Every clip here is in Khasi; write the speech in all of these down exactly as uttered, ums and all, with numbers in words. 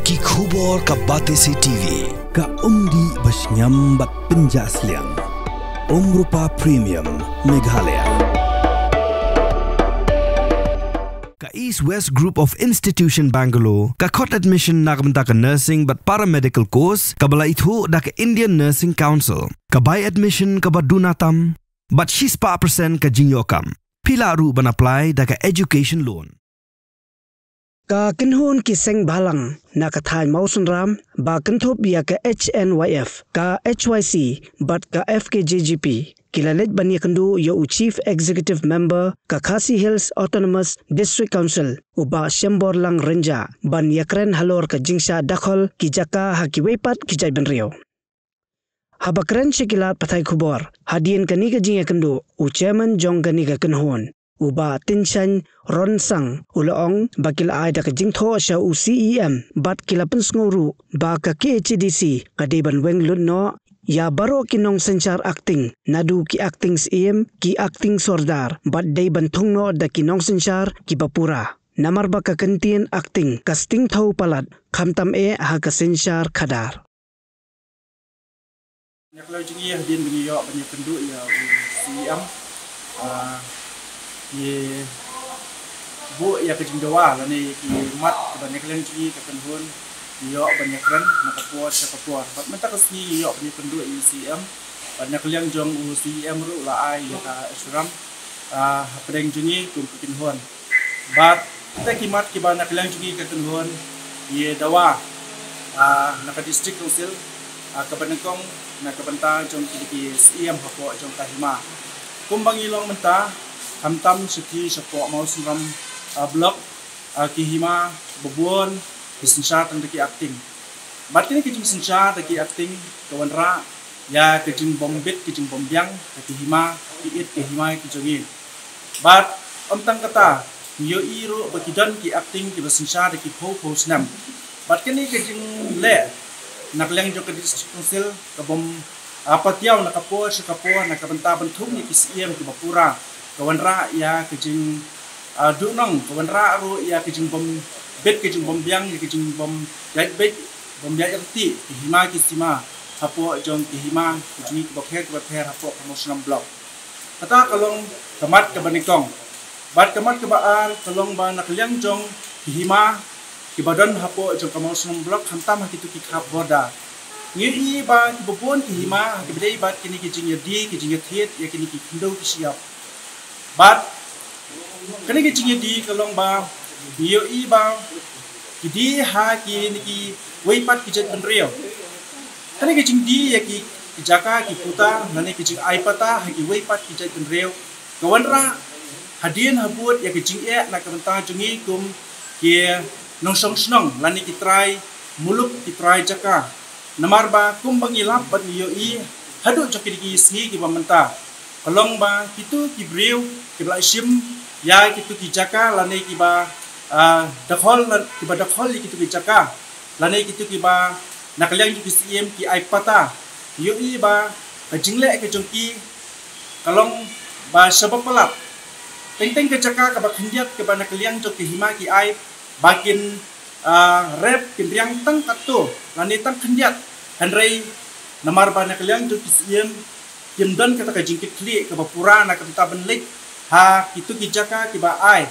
Ki khubor ka Batesi T V. Ka umdih ba shngiam bad pynjah sliang. Umrupa Premium Meghalaya. Ka East West Group of Institution Bangalore ka khot admission na ka bynta ka nursing bad paramedical course kaba la ithuh da ka Indian Nursing Council. Ka bai admission kaba duna tam bad shispah percent ka jingïoh kam. Phi lah ruh ban apply da ka education loan. Ka kynhun ki seng bhalang na ka thaiñ Mawsynram ba kynthup ïa ka H N Y F, ka H Y C bad ka F K J G P ki la leit ban ïakynduh ïa u Chief Executive Member ka Khasi Hills Autonomous District Council, u Bah Shemborlang Rynjah, ban ïakren halor ka jingshah dakhol ki jaka ha kiwei pat ki jaitbynriew. Haba kren sha ki lad pathai khubor hadien kane ka jingïakynduh, u chairman jong kane ka kynhun, u Bah Tynshain Ronsang, u la ong ba ki la ai da ka jingthoh sha u C E M bad ki la pynsngew ruh ba ka K H A D C ka dei ban weng lut noh ïa baroh ki nongsynshar acting, naduh ki acting C E M, ki acting sordar, bad dei ban thung noh da ki nongsynshar kiba pura. Namar ba ka kyntien acting ka sting thaw palat, khamtam eh ha ka synshar khadar. Na ka liang jong ngi hadien ba ngi ïoh ban ïakynduh ïa u C E M, ah, ngi buh ïa ka jingdawa lane ki mat kaba na ka liang jong ngi ka kynhun ngi ïoh ban ïakren na ka por sha ka por. Bad mynta ka sngi ngi ïoh ban ïakynduh ïa u C E M. Bad na ka liang jong u C E M ruh la ai ïa ka assurance, ah, hapdeng jong ngi kum ka kynhun. Bad kita ki mat kiba na ka liang jong ngi ka kynhun ngi dawa, ah, na ka District Council, ah, kaba nyngkong na ka bynta jong ki, ki C E M hapoh jong ka hima. Kumba ngi long mynta, khamtam sha ki shapoh Mawsynram, ah, Block, ah, ki hima ba bun ki synshar tang da ki acting. Bad kine ki jingsynshar da ki acting ka wanrah ïa ka jingbym bit ka jingbym biang ka ki hima ki it ki hima ki jong ngi. Bad ym tang kata, ngi ïohi ruh ba ki don ki acting kiba synshar da ki phew phew snem. Bad kane ka jingleh na ka liang jong ka District Council ka bym, ah, patiaw na ka por sha ka por na ka bynta ban thung ïa ki C E M kiba pura, ka wanrah ïa ka jing, ah, duhnong, ka wanrah ruh ïa ka jingbym bit ka jingbym biang, ïa ka jingbym ïaid beit bym ïaid ryntih ki hima ki sima hapoh jong ki hima ki jong ngi kiba pher kiba pher hapoh ka Mawsynram Block. Kata ka long ka mat kaba nyngkong. Bad ka mat kaba ar ka long ba na ka liang jong ki hima kiba don hapoh jong ka Mawsynram Block khamtam ha kito ki khap border, ngi ïohi ba kiba bun ki hima ha kiba dei bad kine ki jingïadie ki jingïathied ïa kine ki khyndew ki shyiap. Bad kane ka jingïadie ka long ba ngi ïohi ba ki die ha kine kiwei pat ki jaitbynriew. Kane ka jingdie ïa ki, ki jaka ki puta lane ki jingai pata ha kiwei pat ki jaitbynriew ka wanrah hadien habud ïa ka jingeh na ka bynta jong ngi kum ki nongshong shnong lane ki trai muluk ki trai jaka. Namar ba kumba ngi lap bad ngi ïohi haduh jong kine ki sngi kiba mynta, ka long ba kito ki briew kiba la shim ïa kito ki jaka lane kiba, ah, dakhol, kiba dakhol ïa kito ki jaka lane kito kiba na ka liang jong ki C E M ki ai pata, ïohi ba ka jingleh ka jong ki ka long ba shaba palat. Teng teng ka jaka kaba khyndiat kaba na ka liang jong ki hima ki ai ba kin, ah, rep kin riang tang katto lane tang khyndiat. Hynrei namar ba na ka liang jong ki C E M kim don kata ka jingkitkhlieh kaba pura na ka bynta ban leit ha kito ki jaka kiba ai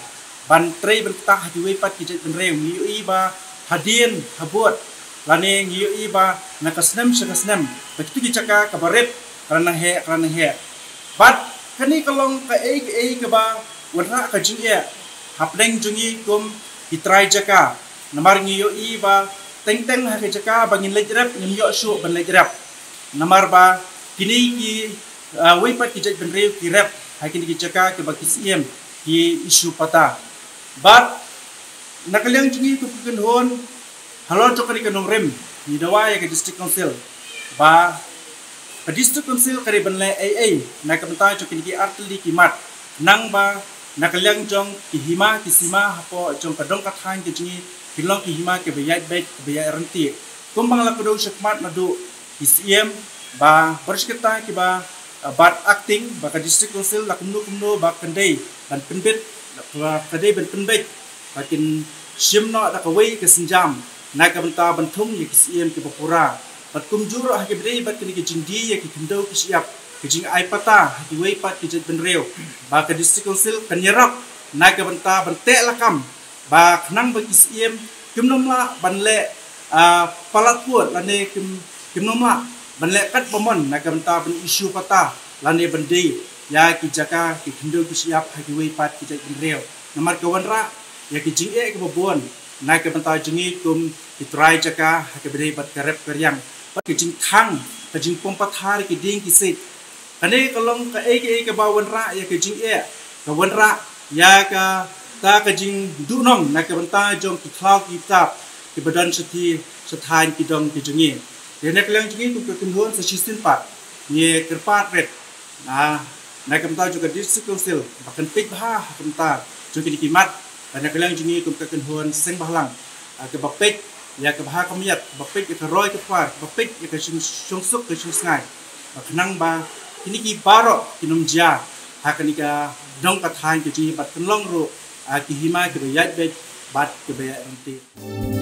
ban trei ban ktah ha kiwei pat ki jaitbynriew. Ngi ïohi ba hadien habud lane ngi ïohi ba na ka snem sha ka snem ba kito ki jaka kaba rep ka la nang heh, ka la nang heh. Bad kane ka long kaei kaei kaba wanrah ka jingeh hapdeng jong ngi kum ki trai jaka. Namar ngi ïohi ba teng teng ha ka jaka ba ngin leit rep ngim ïoh shuh ban leit rep. Namar ba kine ki, ah, wei pat ki jaitbynriew ki rep ha kine ki jaka kiba ki C E M ki issue pata. Bad na ka liang jong ngi kum ki kynhun halor jong kane ka nongrim ngi dawa ïa ka District Council ba ka District Council ka dei ban leh ei ei na ka bynta jong kine ki artylli ki mat, nang ba na ka liang jong ki hima ki sima hapoh jong ka dong ka thaiñ ka jong ngi kin long ki hima kiba ïaid beit kiba ïaid ryntih. Kumba nga la kdew shakhmat naduh ki C E M ba baroh shi katta kiba, ah, bat acting ba ka District Council la kumno kumno ba kan dei ban pynbit, ba ka dei ban pynbeit ba kin shim noh da kawei ka sienjam na ka bynta ban thung ïa ki siem kiba pura. Bad kumjuh ruh ha kaba ïadei bad kine ki jingdie ïa ki khyndew ki shyiap, ki jingai patta ha kiwei pat ki jaitbynriew, ba ka District Council kan ïarap na ka bynta ban teh lakam ba khnang ba ki siem kim nym lah ban leh, ah, palat pud lane kim, kim nym lah ban leh kat ba mon na ka bynta ban issue patta lane ban die ïa ki jaka ki khyndew ki shyiap ha kiwei pat ki jaitbynriew. Namar ka wanrah ïa ki jingeh kiba bun na ka bynta jong ngi kum ki trai jaka ha kaba ïadei bad ka rep ka riang, bad ka jingkhang, ka jingpom pathar ki dieng ki siej. Kane ka long kaei kaei kaba wanrah ïa ka jingeh, ka wanrah ïa kata ka jingduhnong na ka bynta jong ki khlaw ki btap kiba don shathie shathaiñ ki dong ki jong ngi. Te na ka liang jong ngi kum ka kynhun sa shisien pat ngi kyrpad rit, ah, na ka bynta jong ka District Council ba kan peit bha ha ka bynta jong kine ki mat. Bad na ka liang jong ngi kum ka kynhun seng bhalang, ah, kaba peit ïa ka bha ka miat, kaba peit ïa ka roi ka par, kaba peit ïa ka shong, shongsuk ka shongsngai, ba khnang ba kine ki baroh kin ym jia ha kane ka dong ka thaiñ ka jong ngi bad kan long ruh, ah, ki hima kiba ïaid beit bad kiba ïaid ryntih.